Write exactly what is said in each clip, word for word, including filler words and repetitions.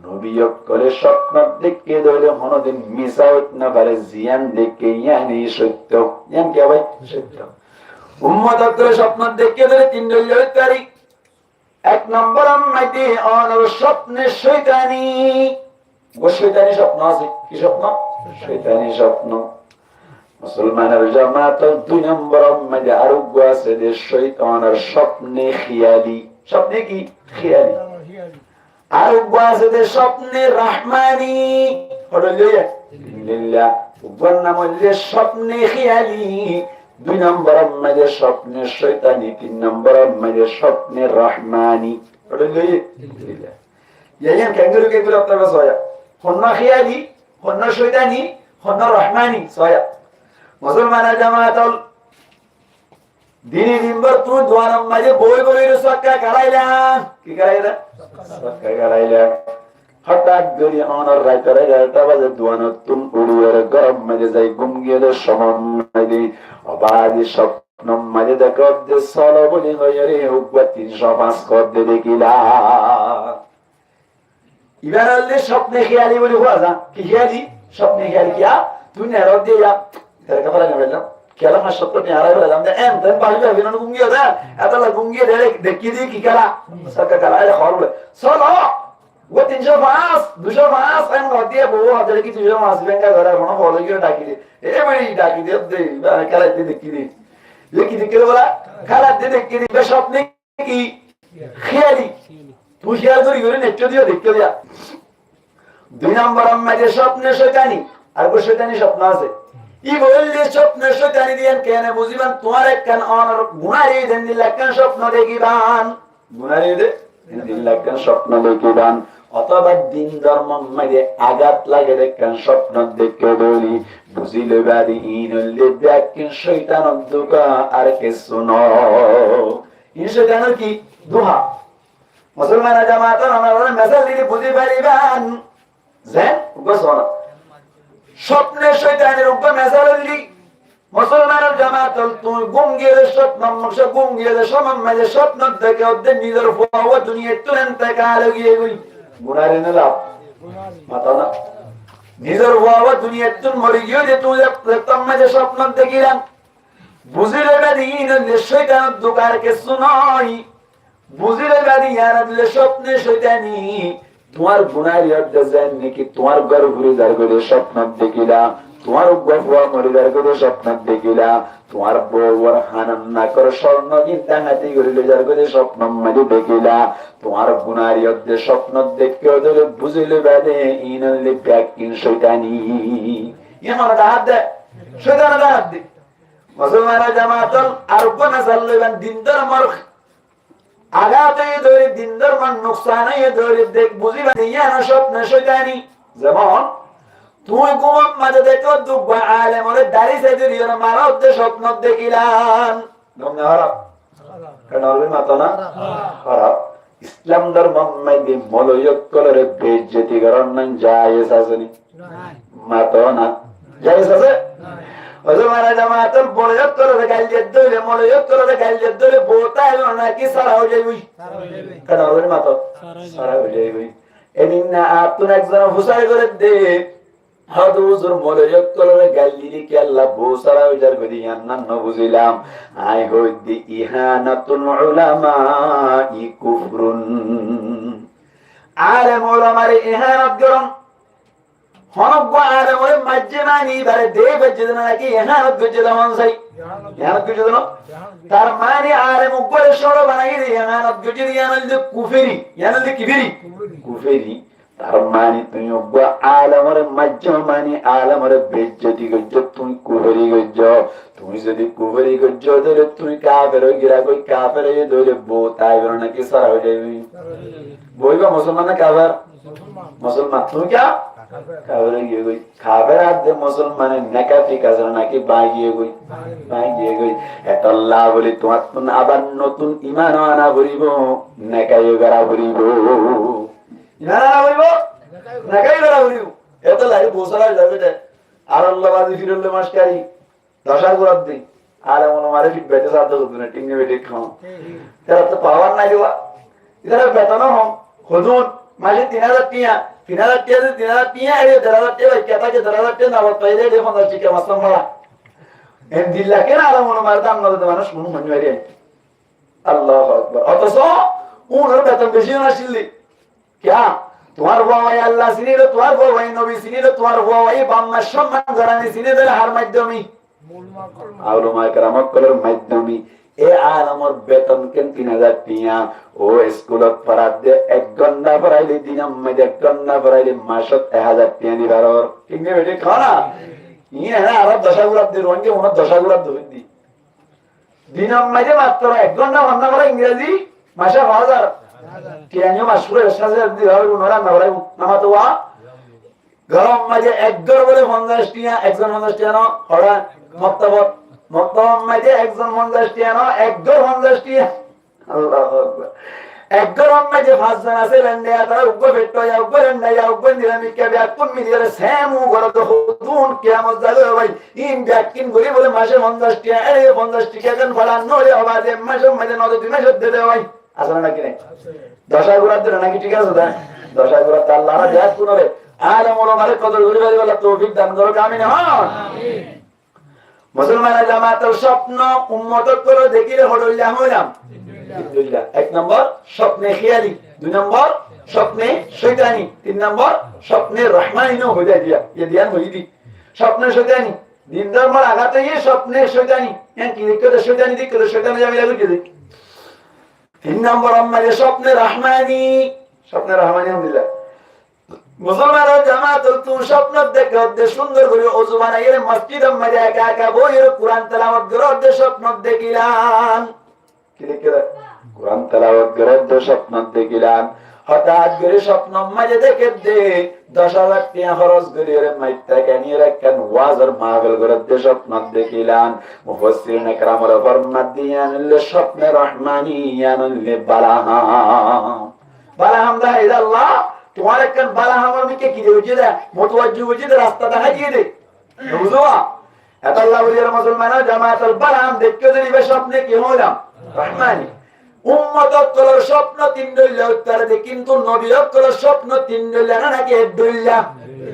Nobi ókkole cópno deikké dóile honódin misá óit no fare, ziyán deikké yían soitto. Yían ki bái? Soitto. Ummot ókkole cópno deikké dóile tin dóilla óit fare. Ek nombor or maze onor cópne cóitani. Uggwá cóitani cópno asé. Ki cópno? Cóitani cópno. Musolmanor jamaat, dui nombor or maze ar uggwá asé de cóitanor cópne hiyali. Cópne ki? Hiyali. Ar uggwá asé de cópne rahmani. Hoto óiye? Alhamdulillah. Uggwár nam óilde cópne hiyali. Dui nombor or maze cópne cóitani, tin nombor or maze cópne rahmani. Hoto óiye? Alhamdulillah. Yían kengori kengori ókkol soya. Honna hiyali, honna cóitani, honna rahmani soya. Musolmanor jamaat ol, dine din bór tuñí duan or maze boi boi re sokka kelaila. Ki kelaila? Sokka kelaila. Hotát gori onor raitor egarota baze duan ottún uçiyóre góror maze zai gúm giyé de somot maze, o bái, cópnor maze deké de solo buli hoiyóre uggwá tin cót fañs hoó de dekíla. Ibáre óilde cópne hiyali buli hoó za. Ki hiyali? Cópne hiyali. Kiyá? Tuñí nero de ya. Ítare ki félai no faillám. Kiyá fañs cót tiañ félai no faillám de, en ten bábi bábi no gúm giyé de. Etolla gúm giyé de, deikké de ki kela? Sokka kela. Ere hoó buli. Solo. Uggwá tin cót fañs, dui cót fañs, en hoó de, bou hoó de ki dui cót fañs, benga gore, hono bole giyé daki de. E bari daki de, de, ba, kela de deikké de. Ye ki deikké de bola? Kela de deikké de, be cópne ki? Hiyali. Tui hiyal gori gori neitto diyo, deikko diya. Dui nombor or maze cópne cóitani, ar uggwá cóitani cópno asé. Ibá óilde cópne cóitani diyan kene buziban, tuáñra ekkán onor gunar ede endilla ekkán cópno dekiban. Gunar ede endilla ekkán cópno dekiban. Otoba din dormor maze agat lage de ekkán cópno deikko dóile, buzi loiba de iín óilde bekkún cóitanor duka, ar kessú no. Iín cóitanor ki? Duha. Musolmanor jamaat ol, onora mesal dile buzi fariban. Zen, uggwá sona. Cópne cóitanor uggwá mesal óilde, musolmanor jamaat ol, tuñí gúm giyé de cópno, cópno gúm giyé de cópnor maze cópno deké de nizor fua duniyaittún entekal ói giyé goi. Gunar ene laf. Mato na. Nizor fua duniyaittún mori giyé de tuñí de, de cópnor maze cópno dekíla. Buzi loiba de iín óilde cóitanor duka, ar kessú no. Buzi loiba de iín óilde cópne cóitani. Tuáñr gunar ede zen niki tuáñr gór furi zar goi de cópno dekíla, tuáñr uggwá fua mori zar goi de cópno dekíla, tuáñr bou or hanor nakor sorno gin dahati gori loi zar goi de cópnor maze dekíla, tuáñr gunar ede cópno deikko dóile buzi loiba de iín óilde bekkún cóitani. Iín hone dahá de? Cóitane dahá de. Musolmanor jamaat ol, ar uggwá mesal loiban din dormor agat óiye dóri, din dormor nuksan óiye dóri, dek buziba de iín cópne cóitani. Zemon, tuñí gúmor maze dekó de uggwá alemore dari sai dóri ore mara de cópno dekíla. Gom ne hóraf? Kiyá hóraf mato na? Hóraf. Islam dormor maze moloi ókkolore beizzoti goron nan jaiz asé ni? Mato na. Jaiz asé? Musolmanor jamaat ol, moloi ókkolore gail diyé dóile, moloi ókkolore gail diyé dóile, boutai no naki sára ói zaibo? Kiyá hóraf mato? Sára ói zaibo. Edin na attún ekzone fusár gorer de, hoó de huzur, moloi ókkolore gail dile ki Allah bou sára ói zar goi de, iín na no buzilam. Añí hoóir de ihanatul ulamai kufrun. Alem ulamare ihanat goron. Honó uggwá alemore maijje mani ibare de faijje de no naki ihanat goijje de hon sai? Ihanat goijje de no? Tar mani alem uggwáre córo banai de ihanat goijje de, iín óilde kuferi. Iín óilde ki feri? Kuferi. Tar mani tuñí uggwá alemore maijjo mani alemore beizzoti goijjo, tuñí kuferi goijjo. Tuñí zodi kuferi goijjo, tóile tuñí kafer ói giyói, kafer ói dóile boutai bolo naki sára ói zaibo? Bouiba musolman na kafer? Musolman. Tuñí kiyá? Kafer ói giyói. Kafer ar de musolmane neka thík asé naki báñgi giyói? Báñgi giyói. Etolla buli tuáñttun abar notun iman ana foribo, neka yo gora foribo. Iman ana foribo, neka yo gora foribo. Etolla bou sára ói zaibo de. Ar olla bazi firollo maskari. Doc ar gura din. Alem ulamare fit baite sadde hodun, thík ni bethík hon? Tara to pawar nai de ba. Itara beton hom, hodun. Mace tin házar tiañ, tin házar tiañ zodi tin házar tiañ, ere der házar tiañ baikká táke, der házar tiañ nogod faile, ere fonzaic tiañ massan bára. Endilla kene alamul umara dan no de manúc, kunu manúc no de. Allahu Akbar. Otoco unor beton beci no accíl de. Kiyá? Tuáñr fua bái Allah sinilo, tuáñr fua bái nobi sinilo, tuáñr fua bái baf mar somman gorani sinilo, hár maiddome? Ulama keram ókkolor maiddome. E alemor beton ken tin házar tiañ. Ó iskulot foradde ek gonta foraile, dinor maze ek gonta foraile, macot ek házar tiañ di faror. Thík ne bethík? Hó na? Iín ene aró doca guradde, Ruáingga mone doca guradde hoidde. Dinor maze matro ek gonta fonda forai Ingrezi, mace házar. Tiañ o mac fura saze di hoibo, nora na forai, na mato wa. Gorom maze ek gor bole fonzaic tiañ, ekzon fonzaic tiañ no, hora, moktob, moktob maze ekzon fonzaic tiañ no, ek gor fonzaic tiañ. Allahu Akbar. Ek gor maze fañs zon asé, lendaiya, tara uggwá fetto ya, uggwá lendaiya, uggwá niramikká, beggún miliyóre semu gorot hodún kiyamot zagói bái. Iín beggún gori bole mace fonzaic tiañ, ere fonzaic tiañ ekzon fálan no óile, abar ze mace maze no de, dui mace de de bái. Asé né naki nai? Doca guradde naki, thík asé de? Doca guradde Allah ra beggúnore, alem ulamare kodor gori faribolla toufik dan gorouk, amin. Hó. Musolmanor jamaat, sópno ummot ókkole dekíle hoçé dóilla hoilam? Tin dóilla. Ek nombor, sópne hiyali. Dui nombor, sópne cóitani. Tin nombor, sópne rohmani no hoiya diya. Ye diyan hoiyi di. Sópne cóitani. Din dormor agat ye sópne cóitani. Yan ki dekíle cóitani, dekíle cóitani zamela goijje de. Tin nombor, amma ye sópne rohmani. Sópne rohmani, alhamdulillah. Musolmanor jamaat, tuñí sópno dekó de cúndor gorí uzu banaiyóre mosjidor maze eka eka boiyóre Kuran telawot goró de sópno dekílam. Ki dekílam? Kuran telawot goró de sópno dekílam. Hotát gorí sópnor maze deké de doc házar tiañ hóros goríyóre Maittai keniyóre ekkán wazor mahfil goró de sópno dekílam. Mufassirine keramore formar de yián óilde sópne rohmani, yián óilde bala ham. Bala ham dahái de Allah, tuáñre ekkán bala hamor mikká ki de goijjé de, mutuwajji goijjé de, rasta dahái diyé de. Buzó? Etolla buli ar musolmanor jamaat, bala ham dekkó de ibá sópne ki hoilam? Rohmani. Ummot ókkolor sópno tin dóilla óit fare de, kintu nobi ókkolor sópno tin dóilla na naki ek dóilla?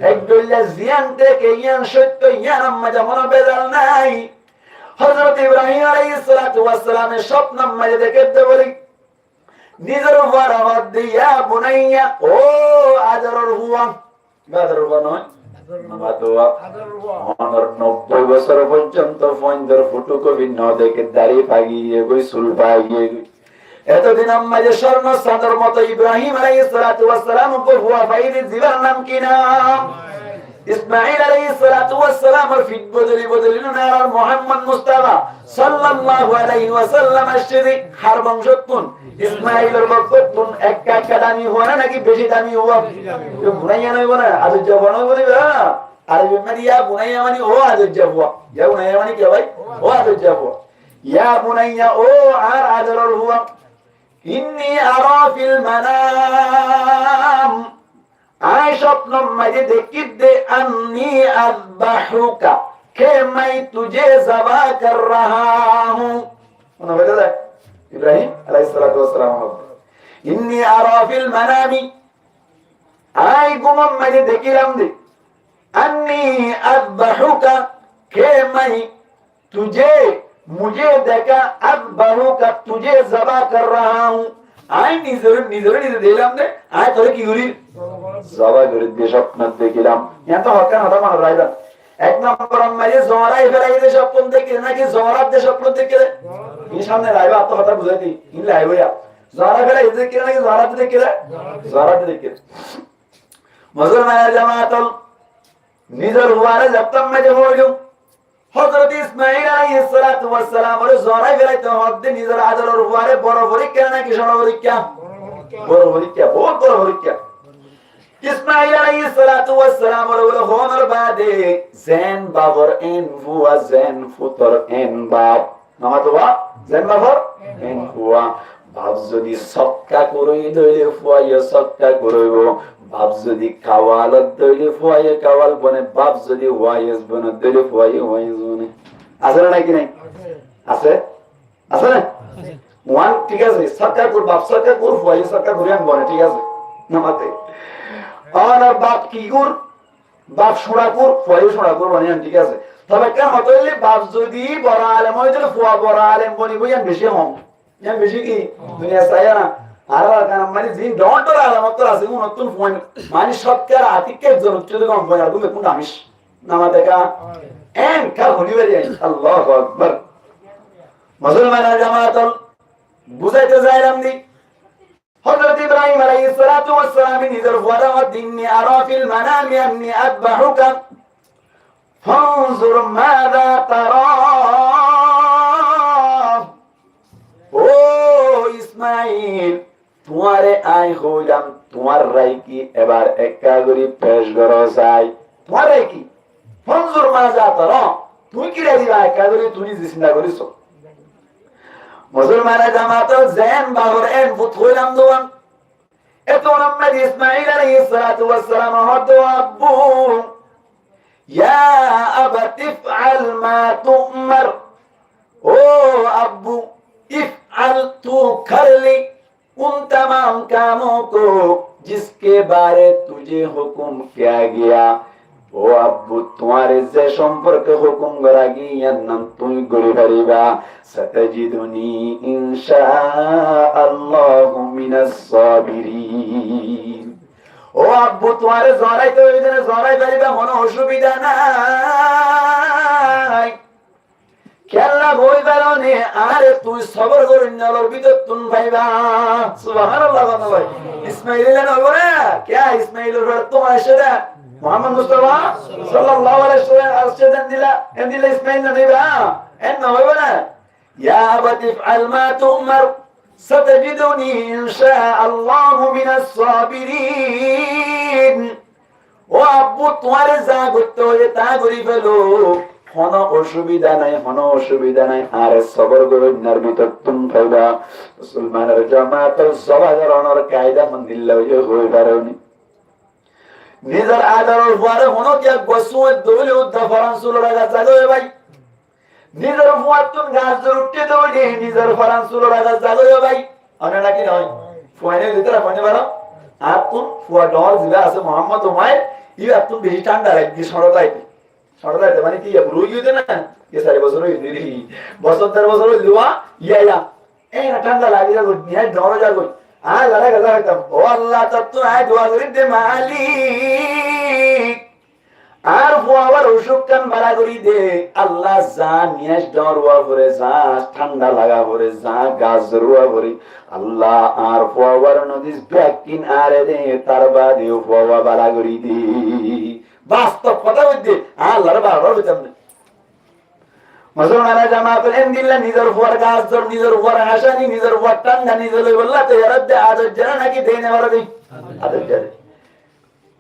Ek dóilla. Ziyan deké yián sóitto, yián ammáza hono bezal nai. Hozrot Ibrahim aláihis salatu was salame sópnor maze deké de buli, nizor fuare hoó de, "Ya bunayya, ó adoror fua." Ibá adoror fua noó? Adoror fua. Adoror fua. Onor nobboi bosór foijjonto fuaindor fotokofi no deké, dari fagi giyé goi, sul fagi giyé goi. Eto din ammáza córno sañdor moto Ibrahim aláihis salatu was salam uggwá fua faiyé de, zibar nam ki nam? Ismail aláihis salatu was salamor fit bodoli bodoli no, añárar Muhammad Mustafa sallallahu alaihi wasallam aiccé de. Har bongcóttun? Ismailor bongcóttun. Ekka ekka dami fua na naki beci dami fua? Bunayya no óibo na, adoijja fua no óibo na ibá? Ar ibá mane ya bunayya mane ó adoijja fua. Ya bunayya mane ki bái? Ó adoijja fua. Ya bunayya, ó añár adoror fua. Inni ara fil manam. Añí sópnor maze dekí de, anni azbahuka, ke main tujhe zabah kar raha hoon. Mone faiyó de? Ibrahim aláihis salatu was salam hoó de, inni ara fil manami, añí gúmor maze dekílam de, anni azbahuka, ke main tujhe, mujhe dekha, azbahuka, tujhe zabah kar raha hoon. Añí nizor, nizor, nizor dekílam de, añí tore ki gorí? Zabah gorí de sópno dekílam. Yián to hokkán hotá mone raiba. Ek nombor, ammáza zorai félai de sópno dekíle naki zorai de sópno dekíle? Iín samne raiba, ar to hotá buzái di, iín raiba ya. Zorai félai de dekíle naki zorai de dekíle? Zorai de dekíle. Musolmanor jamaat, nizor fuare zettót maze hoilum, Hozrot Ismail aláihis salatu was salamore zorai félaitóu hoódde nizor adoror fuare boro forikká naki cóto forikká? Boro forikká, bout boro forikká. Ismail aláihis salatu was salamore bóle hoónor baade zen bafor en fua, zen futor en baf. Nomar to baf, zen bafor en fua. Baf zodi sokka kuroi de óile fuaye sokka kuroibo. Baf zodi kawal de óile fuaye kawal bone. Baf zodi wayes bone de óile fuaye wayes bone. Asé né naki nai? Asé. Asé né? Asé. Uán thík asé, sokka kur, baf sokka kur, fuaye sokka kur, yián bone, thík asé. Namate. Ónor baf ki gur? Baf cúrakur, fua yó cúrakur bone, yián thík asé. Tobe ekkán hotá óilde, baf zodi boro alem ói táile, fua boro alem bonibo, yián beci hom. Yián beci ki? Duniyat saiyó na. Ar ar kan mani zin dhoóñr dhoóñr alem ottor asé, unottún fuain. Mani cótkara atikka ekzon ucce de gom fuain, ar gom ekkún damic. Namate ka? En ka honi bari, Allahu Akbar. Musolmanor jamaat ol, buzaito zailam de. Hozrot Ibrahim aláihis salatu was salam e nizor fuare hoór de, "إني أرى في المنام أني أذبحك فانظر ماذا ترى." Ó Ismail, tuáñre añí hoilam, tuáñr rai ki? Ebar ekká gorí pec goró sai. Tuáñr rai ki? فانظر ماذا ترى. Tuñí ki rai diba, ekká gorí tuñí zisna gorí só. Musolmanor jamaat ol, zen bafor en fut hoilam duan. Etún ammá de Ismail aláihis salatu was salam e hoór de, "Ó abbu, يا أبت افعل ما تؤمر." Ó abbu, افعل, tu kar le, ان تمام کاموں کو جس کے بارے تجھے حکم کیا گیا. Ó abbu, tuáñre ze somporke hukum gora giyé, yián tuñí gori fariba. ستجدني إن شاء الله من الصابرين. Ó abbu, tuáñre zoraito óile zorai fariba, hono osubida nai. Kiyólla hoi faro né, añáre tuñí sobor goróinna ólor bútottún faiba. Subhanallah, bondú bái. Ismail illa no bóle, kiyá Ismail or fúattún aiccé dé? Muhammad Mustafa sallallahu alaihi wasallam aiccé dé endilla, endilla Ismail no niba? En no hoibo né? يا أبت افعل ما تؤمر ستجدني إن شاء الله من الصابرين. Ó abbu, tuáñre za goitto hoiyé taa gori felo. Hono osubida nai, hono osubida nai. Añáre sobor goróinnar bútottún faiba. Musolmanor jamaat ol, zoba goronor kaida hondilla óiye hoi faro né? Nizor adoror fuare hono kiyá guá suñe dóile uddá foran sul or agar zaga óiye bái. Nizor fuattún gas zor uiththé dé óile nizor foran sul or agar zaga óiye bái. Óne naki noó? Fuain óile tará fuain óile bála. Añáttún fua dhoóñr ziba asé Muhammad Umair, íbattún beci thánda lage, cóñço táke. Cóñço táke mane ki, iya burá ói giyé dé na? Iya sair bosór ói giyé dé. Bosór der bosór ói giyé dé, iya, iya. Ena thánda lagi zagói, niyáit dhoóñr zagói. Añí Allar agar zaga óitam. Ó Allah, tottún añí dua gorí dé, Malik. Añár fuawar ocúk kán bála gorí de. Allah, zaá niyác dhoóñr ówa foré, zaá thánda laga foré, zaá gas zor ówa foré, Allah, añár fuawar nodís bekkín añáre de, tar baade ó fuawa bála gorí de. Bastob hotá hoiddé, añí Allaré bar bar hoitám né. Musolmanor jamaat, endilla nizor fuar gas zor, nizor fuar háñcani, nizor fuar thánda, nize loibolla toiyar de, ador zane naki dene bar de? Ador zane.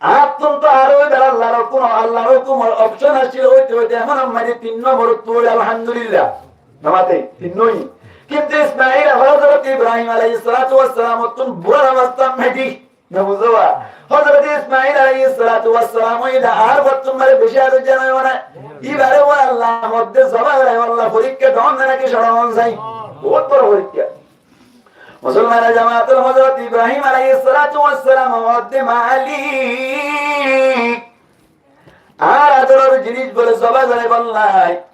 Añáttun to ar óibar Allar hókum, Allar hókumor opcon accíl, óite óite ehón ammá de tin nombor ot óil, alhamdulillah. Namate tin noi. Kintu Ismail, Hozrot Ibrahim aláihis salatu was salam ottún bura obostá ammá de. No buzó ba? Hozrot Ismail aláihis salatu was salam óile ar fottún bare beci ador zane óibo na. Ibare ó Allah modde zoba gorai, Allah forikka don naki sóra on sai. Bout boro forikka. Musolmanor jamaat, Hozrot Ibrahim aláihis salatu was salam hoódde, Malik, añár adoror zinis bóle zoba goráibolla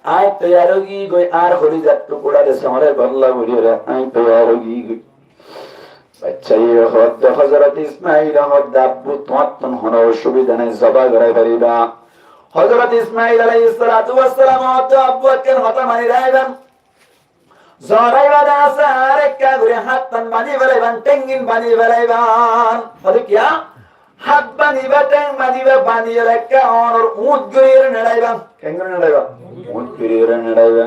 añí toiyar ói giyí goi, añár holizar tukura de sóñrai bolla bóli ore añí toiyar ói giyí goi. Baccaye hoódde, Hozrot Ismaile hoódde, Abbu, tuáñttun hono osubida nai, zoba gorái fariba. Hozrot Ismail aláihis salatu was salam hoódde, Abbu, ekkán hotá mani raiban. Zoraibá de asé, ar ekká gorí háttán bañdí felaiban, thénggin bañdí felaiban. Hoóde kiyá? Hát bañdiba, théng bañdiba, bañdiyóre ekká onor uñth goríyore neçaiba. Keéngori neçaiba? Uñth goríyore neçaiba.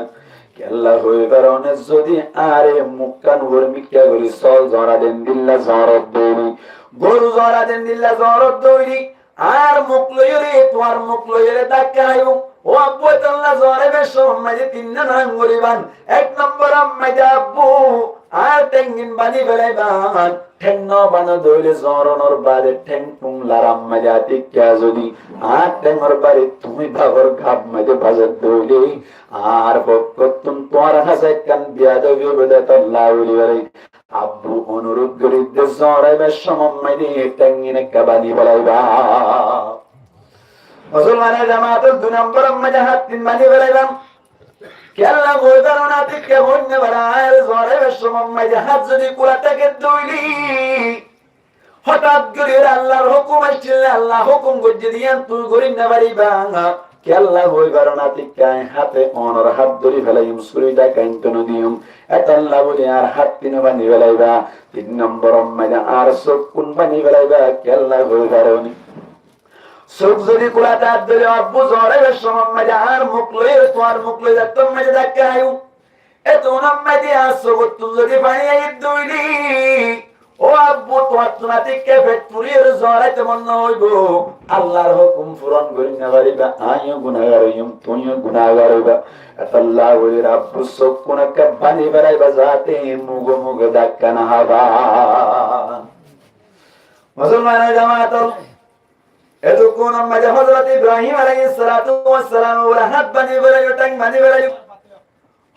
Kiyólla hoibar, one zodi añáre mukkán uore mikká gorí sóol zora dendilla zoródde óile, goru zora dendilla zoródde óile, añár muk loiyóre, tuáñr muk loiyóre dhakka háibo. Ó abbu, etolla zoraibar cómot maze tinnán ham goríban. Ek nombor maze abbu, añár thénggin bañdí felaiban. Théng no bañdó de óile zoronor baade théng thum laram maze atikka zodi añár théngor bari tuñí babor gaf maze bazódde óile, añár fokkottún tuáñr hañsé ekkán biyadobi óibo de, etolla bóli fare. Abbu onurud gorídde, zoraibár somot maze théng gín ekká bani félaiba. Musolmanor jamaat, dui nombor maze hát tin bani félaiba. Kiyólla hoibar na, tikká hoinna bara, ar zoraibár somot maze hát zodi kúla táke dóile, hotát gorí Allar hókum aiccíl, Alla hókum goijjé de yián tui gorí no fariba. Kiyólla hoibar na, tikká háte onor hát dóri félaiyum, suri dakaiti no diyum. Etolla buli ar hát tin bani félaiba. Tin nombor maze ar sókkun bani félaiba. Kiyólla hoibar na, sók zodi kúla táke dóile, abbu zoraibár somot maze ar muk loi, tuáñr muk loi zaitó maze dakka aiyó. Etún maze ar sókottún zodi faní aiyé dóile, ó abbu, tuáñttún tikká fet furi ar zoraito mon no óibo. Allar hókum furon gorí no fariba, añíyo gunagar óiyum, tuñíyo gunagar óiba. Etolla buli abbu sókkun ekká bani félaiba, zate muge muge dakka no hába. Musolmanor jamaat, etukkún maze Hozrot Ibrahim aláihis salatu was salam ore hát bani félaiyó, théng bani félaiyó.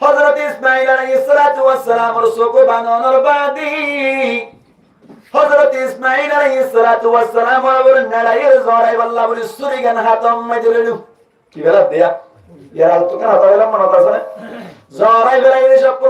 Hozrot Ismail aláihis salatu was salamor sók banonor bade Hozrot Ismail aláihis salatu was salamor uore nelaiyóre zoraibálla buli suri gán hátor maze loilo. Ki bela diya? Yar agottú gán hátor maze loilo, monot asé né? Zoraibálla buli sók